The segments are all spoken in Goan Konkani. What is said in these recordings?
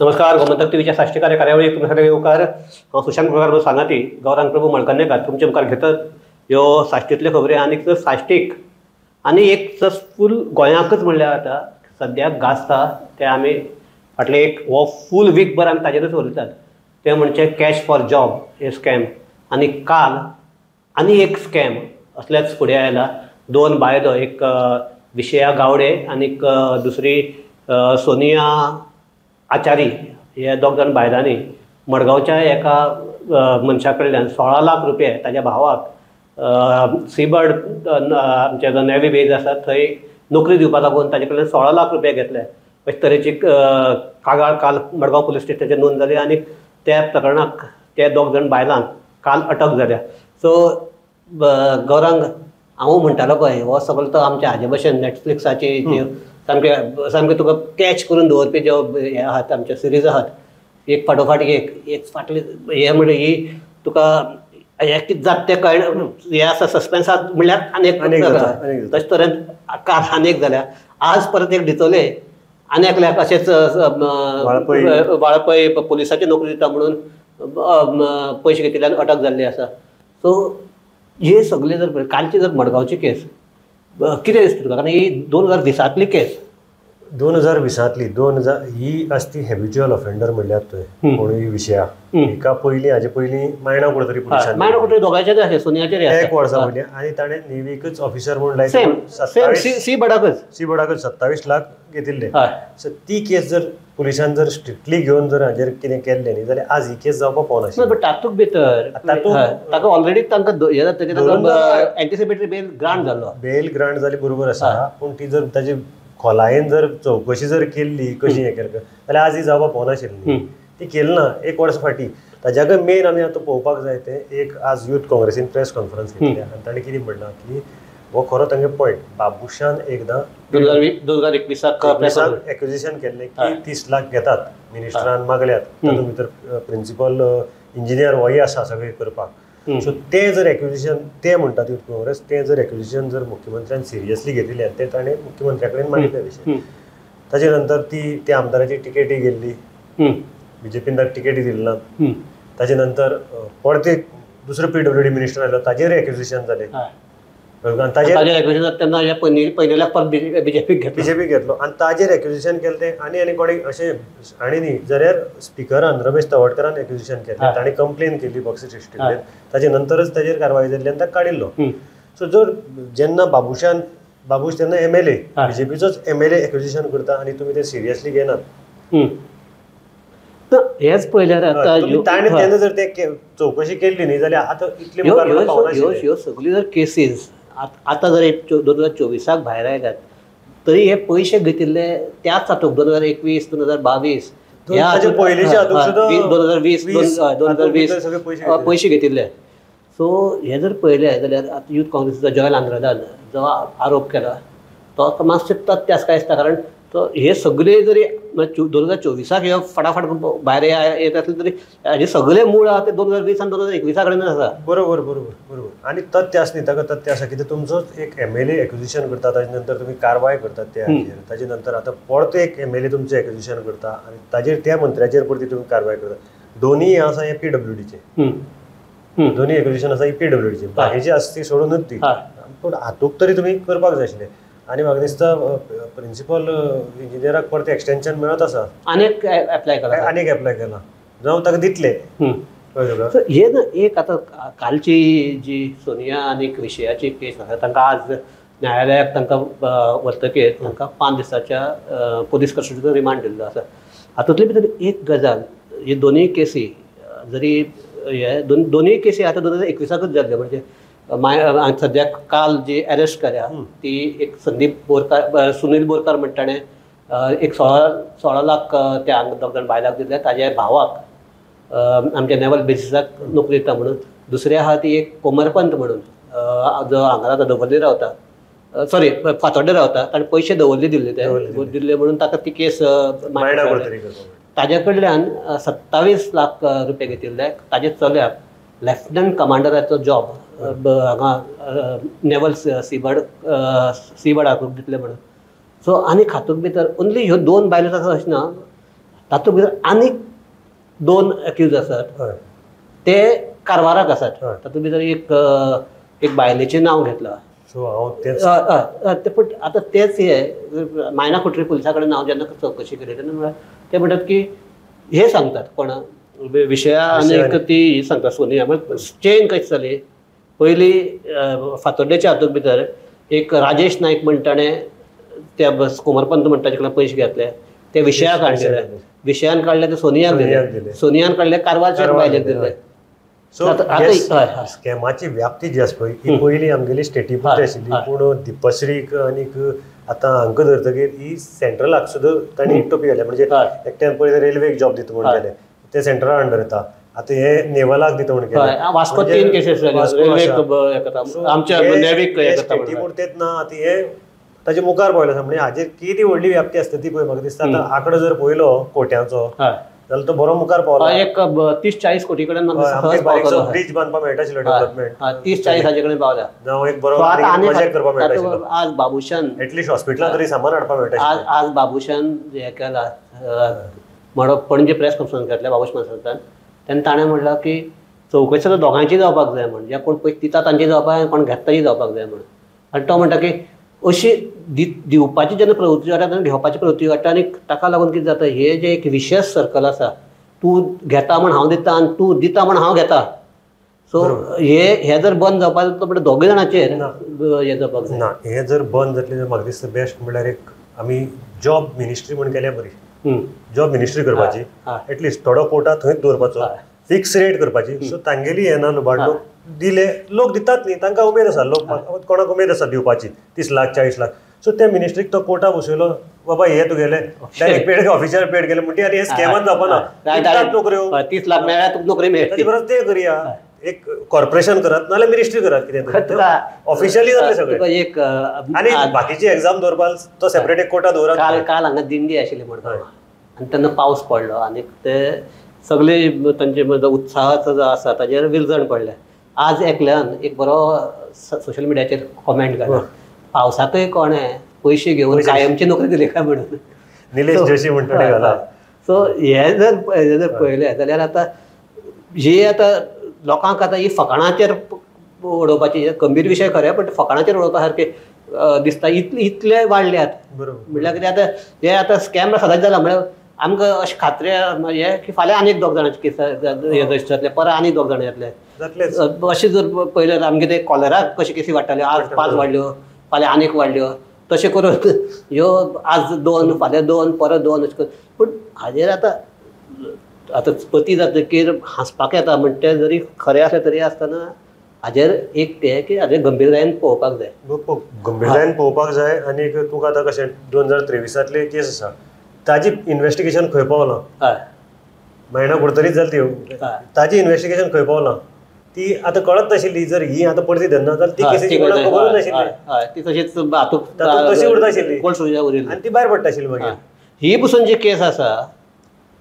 नमस्कार, गोमंतक टीव्हीच्या साश्टीकार कार्यावळीक तुमकां सगळ्यांक येवकार. हांव सुशांत प्रकार सांगाती गौरांग प्रभू मळकर्णेकार तुमचे मुखार घेतात ह्यो साश्टींतल्यो खबरी. आनी साश्टीक आनी एक सक्सेसफूल गोंयाकच म्हणल्यार आतां सद्याक गाजता ते आमी फाटले एक हो फूल वीकभर आमी ताजेरच उलयतात, ते म्हणजे कॅश फॉर जॉब हे स्कॅम. आनी काल आनी एक स्कॅम असल्याच फुडें आयला. दोन बायलो, एक विषया गावडे आनीक दुसरी सोनिया आचारी, हे दोग जाण बायलांनी मडगांवच्या एका मनशा कडल्यान 16 लाख रुपये ताज्या भावाक सीबर्ड आमचे जो नेव्ही बेज आसा थंय नोकरी दिवपा लागून ताजे कडल्यान 16 लाख रुपये घेतले. अशे तरेची कागाळ काल मडगांव पुलीस स्टेशनाचेर नोंद जाली आनी त्या प्रकरणाक ते दोग जाण बायलांक काल अटक जाल्या. सो गौरांग, हांव म्हणटालो पळय हो सगळो तो आमच्या हाजे भशेन नेटफ्लिक्साची सामके सामके तुका कॅच करून दवरपी ज्यो हे आहात आमचे सिरीज आहात, एक फाटोफाट एक एक फाटली हे म्हणजे ही तुका हें कितें जाता तें कळना, हें आसा सस्पेन्स आसा म्हणल्यार आनी एक तशें तरेन काल आनी एक जाल्या. आज परत एक दितले आनी एकल्याक अशेंच वाळपय पुलिसाची नोकरी दिता म्हणून पयशे घेतिल्ल्यान अटक जाल्ली आसा. सो हे सगळे जर कालची जर मडगांवची केस कितें दिसता तुका, कारण ही 2020 केस, 2020 2000 ही आसती हॅबिच्युअल ऑफेंडर म्हणल्यार तुवें कोणूय विशया हिका पयलीं हाजे पयलीं मायणा कुडतरी पुलिसांनी, मायणा कुडतरी दोगांचेर आसा, सोनियाचेर एक वर्सा पयलीं, आनी ताणें नेव्हीकच ऑफिसर म्हणून लायले, सी बडाकच 27 लाख घेतिल्ले. सो ती केस जर पुलिसान जर स्ट्रिक्टली घेवन जर हाजेर कितें केल्लें न्ही जाल्यार आज ही केस जावपाक पावनाशिल्ली. बट तातूंत भितर ताका ऑलरेडी तांकां एंटिसिपेटरी बेल ग्रांट जाल्लो, बेल ग्रांट जाली बरोबर आसा, पूण ती जर ताजी खोलायेन जर चवकशी जर केल्ली कशी हें केलें जाल्यार आज ही जावपाक पावनाशिल्ली. ती केली ना एक वर्स फाटीं. ताज्याकय मेन आमी आतां पळोवपाक जाय तें एक आज यूथ काँग्रेसीन प्रेस कॉन्फरन्स घेतली आनी ताणें कितें म्हणलां की हो खरो तांगे पॉयंट, बाबुशान एकदां 2021 एक्विजिशन केल्लें की 30 लाख घेतात मिनिस्टरान मागल्यात, तातूंत भितर प्रिंसिपल इंजिनियर होय आसा सगळें करपाक. सो तें जर एक्विजिशन ते म्हणटात यूथ काँग्रेस, तें जर एक्विजिशन जर मुख्यमंत्र्यान सिरियसली घेतिल्लें आनी तें ताणें मुख्यमंत्र्या कडेन मांडिल्लें विशय. ताजे नंतर ती त्या आमदाराची टिकेटी गेल्ली, बीजेपीन ताका टिकेटी दिली ना. ताजे नंतर परते दुसरो पीडब्ल्यूडी मिनिस्टर आयलो, ताजेर एक्विजिशन जालें. बीजेपी घेतलो आनी ताजेर एक्विजिशन केलें तें. आनी आनी कोणी अशें आनी न्ही जाल्यार स्पिकरान रमेश तवडकरान एक्विजिशन केलें, ताणें कंप्लेन केली बॉक्सी सिस्टी कडेन, ताजे नंतरच ताजेर कारवाय जाल्ली आनी ताका काडिल्लो. सो जर जेन्ना बाबुशान, बाबूश तेन्ना एमएलए, बीजेपीचोच एमएलए एक्विजिशन करता आनी तुमी तें सिरियसली घेनात, हेच पळयल्यार आतां ताणें तेन्ना जर ते चवकशी केल्ली न्ही जाल्यार आतां इतले ह्यो सगळ्यो जर केसीस आतां जर 2024 भायर आयल्यात तरी हे पयशे घेतिल्ले त्याच हातूंत 2021, 2022, 2020, 2020 पयशे घेतिल्ले. सो हे जर पळयलें जाल्यार आतां यूथ काँग्रेसीचो जॉयल आंद्रादान जो आरोप केला तो मातशें तथ्य आसा काय दिसता, कारण तो हे सगळे जरी 2024 हे फटाफट भायर येत आसले तरी हे सगळे मूळ आहा ते 2020 आनी 2021 कडेन आसा. बरोबर बरोबर बरोबर. आनी तथ्य आसा न्ही, ताका तथ्य आसा कितें तुमचोच एक एमएलए एक्विजिशन करता, ताजे नंतर तुमी कारवाय करतात त्या हाजेर, ताजे नंतर आतां परतो एक एमएलए तुमचें एक्विजिशन करता आनी ताजेर त्या मंत्र्याचेर परती तुमी कारवाय करता. दोनूय हें आसा हें पीडब्ल्यूडीचें, दोनूय एक्विजिशन आसा ही पीडब्ल्यूडीचें, बाकीची आसा ती सोडूनच ती, पूण हातूंत तरी तुमी करपाक जाय आशिल्लें. आनी म्हाका दिसता प्रिंसिपल इंजिनियराक परतें एक्सटेंशन मेळत आसा, आनीक एप्लाय केला, आनीक एप्लाय केला जावं ताका दितले. हे ना एक आतां कालची जी सोनिया आनी विषयाची केस आसा तांकां आज न्यायालयाक तांकां व्हरतकीर तांकां 5 दिसाच्या पुलीस कस्टडीचो रिमांड दिल्लो आसा. हातूंतले भितर एक गजाल, ही दोनूय केसी जरी हे दोनूय केसी आतां 2021 जाल्ल्यो, म्हणजे सद्याक काल जी अरेस्ट केल्या ती एक संदीप बोरकार, सुनील बोरकार म्हणटा ताणें एक 16 लाख त्या दोग जाण बायलांक दिले ताज्या भावाक आमच्या नेवल बेसिसाक नोकरी दिता म्हणून. दुसरी आहा ती एक कोमरपंत म्हणून जो हांगा आतां दवर्ली रावता, सॉरी फातोड्डें रावता, ताणें पयशे दवर्ली दिल्ले, ते दिल्ले म्हणून ताका ती केस ताज्या कडल्यान 27 लाख रुपया घेतिल्ले. ताज्या चल्याक लेफ्टनंट कमांडराचो जॉब हांगा नेवल सीबर्ड सीबर्डाक दितले म्हणून. सो आनी हातूंत भितर ओन्ली ह्यो दोन बायलो आसा अशें ना, तातूंत भितर आनीक 2 एक्यूज आसात ते कारवाराक आसात. तातूंत भितर एक एक बायलेचें नांव घेतलां. सो हांव तेच पूण आतां तेच हे मायना कुटरी पुलिसा कडेन हांव जेन्ना चवकशी केली तेन्ना म्हळ्यार ते म्हणटात की हे सांगतात कोणा विशया आनी ती ही सांगता सोनिया. म्हणजे चेन कशी जाली, पयलीं फातोड्डेच्या हातूंत भितर एक राजेश नायक म्हण ताणें त्या बस कोमरपंत म्हणटा ताचे कडल्यान पयशे घेतले, ते विशयाक काडले, विशयान काडले ते सोनियाक दिले, सोनियान काडले कारवारच्या बायलेक दिले. सो स्कॅमाची व्याप्ती जी आसा पळय ही पयलीं आमगेली स्टेटी पुरती आशिल्ली, पूण दीपश्रीक आनीक आतां हांकां धरतकीर ही सेंट्रलाक सुद्दां तांणी टोपी घातल्या. म्हणजे एकट्यान पयलीं रेल्वेक जॉब दिता म्हूण केलें, ते सेंट्रला अंडर येता, आतां हे नेवलाक दिता म्हूण केलें. वास्को 3 केसीस स्टेटी पुरतेच ना, आतां हे ताजे मुखार पावयलें आसा. म्हणजे हाजेर कितें व्हडली व्याप्ती आसता ती पळय म्हाका दिसता. आतां आंकडो जर पळयलो कोट्यांचो जाल्यार तो बरो मुखार पावला, एक 30-40 कोटी कडेन ब्रिज बांदपाक मेळटा आशिल्लो, डेव्हलपमेंट 30-40 हाजे कडेन पावल्या, जावं एक बरो प्रोजेक्ट करपाक मेळटा आशिल्लो. आज बाबूशान एटलिस्ट हॉस्पिटलान तरी सामान हाडपाक मेळटा. आज आज बाबूशान हें केला म्हणून पणजे प्रेस कॉन्फरन्स घेतल्या बाबूश मानसरान, तेन्ना ताणें म्हणलां की चवकशी तर दोगांयची जावपाक जाय म्हण, जे कोण पयशे दिता तांची जावपाक जाय, कोण घेता तांची जावपाक जाय म्हण. आनी तो म्हणटा की अशी दिवपाची जेन्ना प्रवृत्ती वाडटा तेन्ना घेवपाची प्रवृत्ती वाडटा, आनी ताका लागून कितें जाता, हे जे एक विशेश सर्कल आसा, तूं घेता म्हण हांव दिता आनी तूं दिता म्हण हांव घेता. सो हे हे जर बंद जावपाक जाय म्हणल्यार दोगूय जाणांचेर हें जावपाक जाय ना. हें जर बंद जातलें जाल्यार म्हाका दिसता बेस्ट म्हणल्यार एक आमी जॉब मिनिस्ट्री म्हण केल्यार बरी. जॉब मिनिस्ट्री करपाची, एटलिस्ट थोडो कोटा थंयच दवरपाचो, फिक्स रेट करपाची. सो तांगेली हें ना लुबाड लोक दिले, लोक दितात न्ही, तांकां उमेद आसा, लोक कोणाक उमेद आसा दिवपाची 30 लाख 40 लाख. सो त्या मिनिस्ट्रीक तो कोटा बसयलो, बाबा हे तुगेले डायरेक्ट पेड ऑफिसर पेड केले म्हणटी आनी हे स्कॅमान जावपाना, दितात नोकऱ्यो 30 लाख मेळ्ळ्यार तुका नोकरी मेळटा. ताचे परस तें करया, एक कॉर्पोरेशन करात नाजाल्यार मिनिस्ट्री करात, कितें ऑफिशियली जातलें सगळें. एक आनी बाकीची एग्जाम दवरपाक तो सेपरेट एक कोटा दवरात. काल काल हांगा दिंडी आशिल्ली मडगांव आनी तेन्ना पावस पडलो आनी ते सगळे तांचे उत्साहाचो जो आसा ताजेर विरजण पडलें. आज एकल्यान एक बरो सोशल मिडियाचेर कॉमेंट घाला, पावसाकय कोणें पयशे घेवन कायमची नोकरी दिली काय म्हणून, निलेश जोशी म्हणटा घाला. सो हे जर जर पळयलें जाल्यार आतां ही आतां लोकांक आतां ही फकाणाचेर उडोवपाची, गंभीर विशय खरें पण फकाणाचेर उडोवपा सारकें दिसता. इतले इतले वाडल्यात म्हणल्यार कितें आतां हे आतां स्कॅम सदांच जाला. म्हळ्यार आमकां अशें खात्री हें की फाल्यां आनी एक 2 जाणांचे केस रजिस्टर जातले, परत आनी 2 जाणां येतले. अशें जर पळयलें आमगे ते कॉलराक कशे केसी वाडटाल्यो, आज 5 वाडल्यो, फाल्यां आनीक वाडल्यो, तशें करून ह्यो आज 2 फाल्यां 2 परत 2 अशें करून. पूण हाजेर आतां आतां पती जातकीर हांसपाक येता म्हण तें जरी खरें आसलें तरी आसतना हाजेर एक तें की हाजेर गंभीरतायेन पळोवपाक जाय, गंभीरतायेन पळोवपाक जाय. आनी तुका आतां कशें 2023 केस आसा ताजी इन्वेस्टिगेशन खंय पावलां, मायणा कुडतरीच जाली ती, ताजी इन्वेस्टिगेशन खंय पावलां ती आतां कळत नाशिल्ली. जर ही आतां परती धरना जाल्यार ती केसीची कोणाक खबरूच नाशिल्ली, ती तशीच तशी उरता आशिल्ली आनी ती भायर पडटा आशिल्ली. मागीर ही पसून जी केस आसा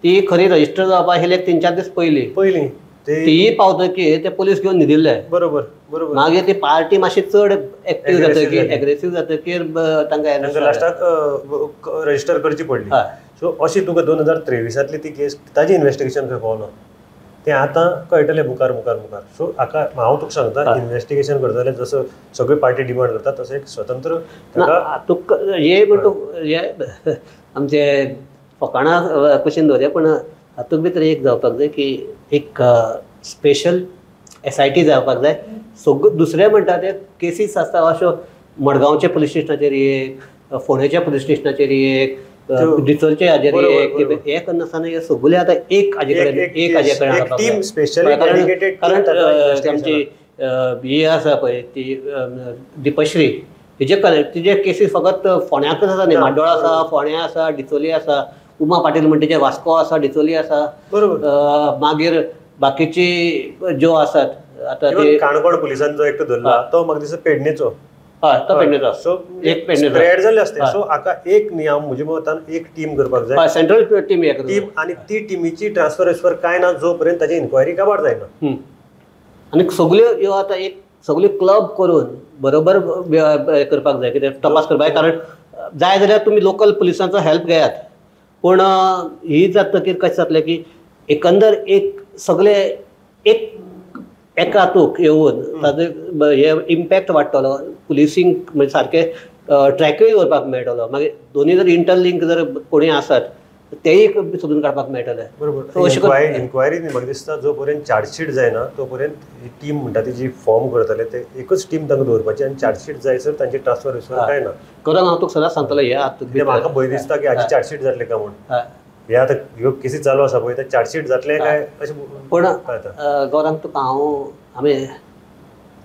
ती खरी रजिस्टर जावपा आशिल्ली एक 3-4 दीस पयलीं पयलीं ती पावतकीर ते पुलीस घेवन न्हिदिल्ले. बरोबर बरोबर. मागीर ती पार्टी मातशी चड एक्टीव जातकीर, एग्रेसीव जातकीर तांकां लास्टाक रजिस्टर करची पडली. सो अशी तुका 2023 ती केस ताजी इन्वेस्टिगेशन खंय पावलां तें आतां कळटलें मुखार मुखार मुखार. सो हाका हांव तुका सांगता, इन्वेस्टिगेशन करता जाल्यार जसो सगळी पार्टी डिमांड करता तसो एक स्वतंत्र ताका तुका हे म्हणटा हे आमचे फकाणां कुशीन दवरया, पूण हातूंत भितर एक जावपाक जाय की एक स्पेशल SIT जावपाक जाय. सगळ्यो दुसरें म्हणटा ते केसीस आसता अश्यो मडगांवच्या पुलीस स्टेशनाचेर एक, फोंडेच्या पुलीस स्टेशनाचेर एक, डिचोलचे हाजेर एक, हे करनासतना हे सगळे आतां एक हाजे कडेन एक हाजे कडेन स्पेशली डेडिकेटेड. कारण आमची ही आसा पळय ती दीपश्री, तिजे तिजे केसीस फकत फोंड्याकच आसा न्ही, म्हाड्डोळ आसा, फोंड्या आसा, डिचोली आसा, उमा पाटील म्हणटा तिचे वास्को आसा, डिचोली आसा, बरोबर. मागीर बाकीची ज्यो आसात आतां ते काणकोण पुलिसान जो एकटो धरला तो म्हाका दिसता पेडणेचो, हय तो पेडणेचो, सो एक स्प्रेड जाल्ले आसता. सो हाका एक न्ही, म्हज्या मतान एक टीम करपाक जाय, सेंट्रल टीम टीम, आनी ती टिमीची ट्रान्सफर विस्फर कांय ना जो पर्यंत ताची इन्क्वायरी काबार जायना. आनी सगल्यो ह्यो आतां एक सगल्यो क्लब करून बरोबर करपाक जाय, कित्याक तपास करपाक जाय. कारण जाय जाल्यार तुमी लोकल पुलिसांचो हेल्प घेयात, पूण ही जातकीर कशें जातलें की एकंदर एक सगळे एक एका हातूंत येवन ताजो हे इम्पॅक्ट वाडटलो, पुलिसींग म्हणजे सारकें ट्रॅकूय दवरपाक मेळटलो. मागीर दोनी जर इंटरलिंक जर कोणी आसत तेय सोदून काडपाक मेळटलें. बरोबर. इन्क्वायरी म्हाका दिसता जो पर्यंत चार्जशीट जायना तो पर्यंत ही टीम म्हणटा ती जी फॉर्म करतले ते एकच टीम तांकां दवरपाची आनी चार्जशीट जायसर तांची ट्रान्सफर विसर काय ना. करून हांव तुका सदांच सांगतलो हे आतां म्हाका भंय दिसता की हाजी चार्जशीट जातले काय म्हूण, हे आतां ह्यो केसी चालू आसा पळय ते चार्जशीट जातले काय अशें. पूण गौरांग तुका हांव आमी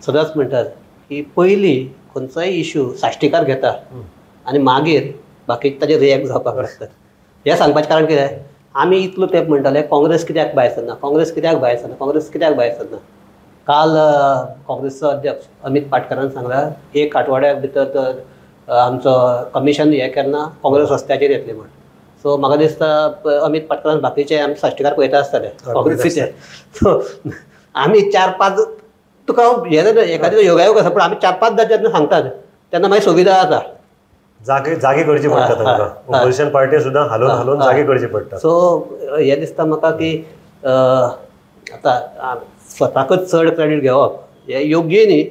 सदांच म्हणटात की पयलीं खंयचोय इशू साश्टीकार घेता आनी मागीर बाकी ताजेर रिएक्ट जावपाक लागतात. हें सांगपाचें कारण कितें, आमी इतलो तेंप म्हणटाले काँग्रेस कित्याक भायर सरना, काँग्रेस कित्याक भायर सरना, काँग्रेस कित्याक भायर सरना. काल काँग्रेसचो अध्यक्ष अमित पाटकरान सांगला एक आठवड्या भितर तर आमचो कमिशन हें केन्ना काँग्रेस रस्त्याचेर येतली म्हण. सो म्हाका दिसता अमित पाटकरान बाकीचे आमी साश्टीकार पळयता आसतले काँग्रेसीचे. सो आमी 4-5 तुका हें जालें एखादें योगायोग आसा, पूण आमी 4-5 जेन्ना सांगतात तेन्ना मागीर सुविधा जाता, जागे जागे करचे पडटा तांकां, ऑपोजिशन पार्टी सुद्दां हालोवन हालोवन जागे करचे पडटा. सो हें दिसता म्हाका की आतां स्वताकच चड क्रेडीट घेवप हें योग्य न्ही,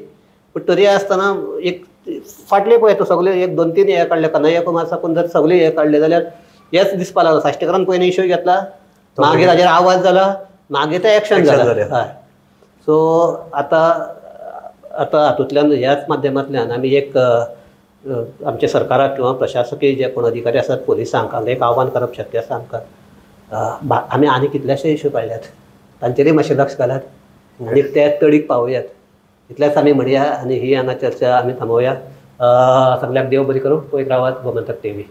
पूण तरी आसतना एक फाटले पळय तो सगळे 1 2 3 हे काडले, कन्हैया कुमार साकून जर सगळे हे काडले जाल्यार हेच दिसपा लागला. साश्टीकारान पयलीं इशू घेतला, मागीर ताजेर आवाज जाला, मागीर ते एक्शन जालें. हय. सो आतां आतां हातूंतल्यान ह्याच माध्यमांतल्यान आमी एक आमच्या सरकाराक किंवा प्रशासकीय जे कोण अधिकारी आसात पोलिसांक हांगा एक आव्हान करप शक्य आसा आमकां. आमी आनी कितलेशे इशू काडल्यात तांचेरूय मातशें लक्ष घालात आनी ते तडीक पावयात, इतलेंच आमी म्हणया आनी ही हांगा चर्चा आमी थांबोवया. सगळ्यांक देव बरी करूं. पळयत रावात गोमंतक टीव्ही.